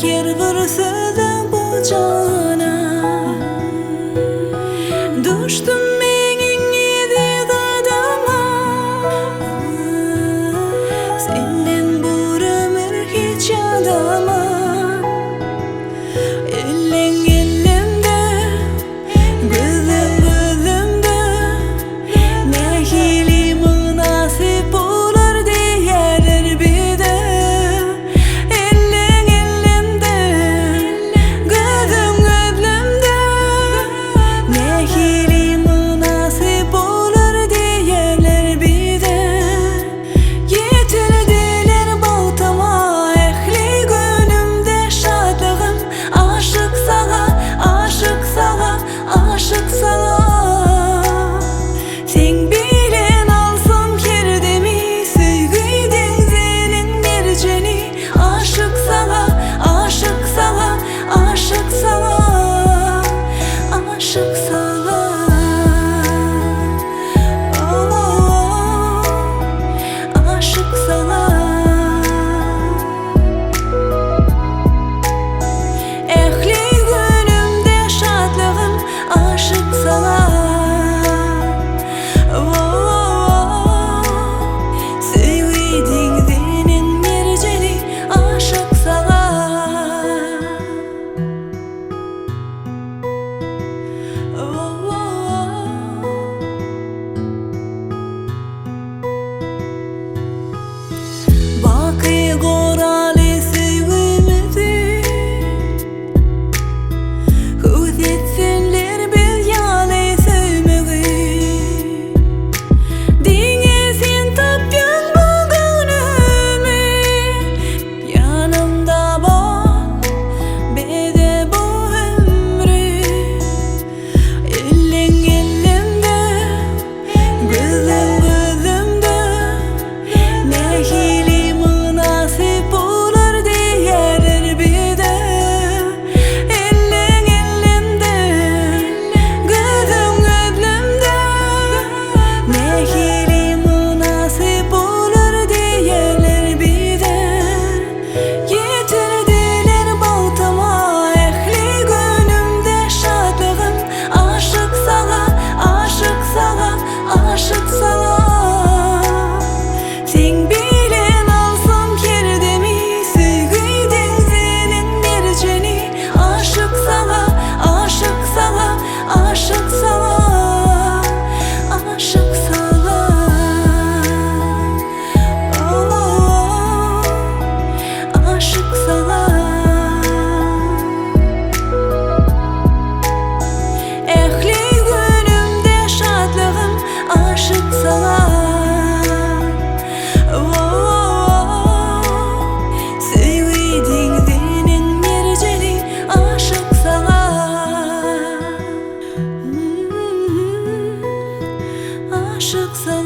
Her bir sözüň bu jana. Düşdüm men iň eziz adama. Senden bir ömür hiç ýadaman. Elleň ellemde, gözleň gözümde. Nähili mynasyp bolar diýerler bize. Elleň ellemde, gözüň gözlemde. Nähili mynasyp bolar diýerler bize. Ýetirdiler bagtyma ähli günümde şatlygym. Aşyk saňa, aşyk saňa, aşyk saňa. Seň bilen alsam her demi, söýgi deňziniň merjeni. Aşyk saňa, aşyk saňa, aşyk saňa, aşyk saňa. Oh, aşyk saňa. Ähli günümde şatlygym, aşyk saňa. Oh, söýgi deňziniň merjeni, aşyk saňa. Oh, Baky goraly söýgimizi, Höwes etsinler biz ýaly söýmegi. Diňe sen tapýaň bu göwnümi, Ýanymda bol, beze bu ömri. Elleň ellemde, gözleň gözümde. Nähili mynasyp bolar diýerler bize. Elleň ellemde, gözüň gözlemde. Nähili mynasyp bolar diýerler bize. Ýetirdiler bagtyma ähli günümde şatlygym. Aşyk saňa, aşyk saňa, aşyk saňa. Seň bilen alsam her demi, söýgi deňziniň merjeni. Aşyk saňa, aşyk saňa, aşyk saňa, aşyk saňa. Oh, aşyk saňa. Ähli günümde şatlygym, aşyk saňa. Oh, söýgi deňziniň merjeni, aşyk saňa. Aşyk saňa.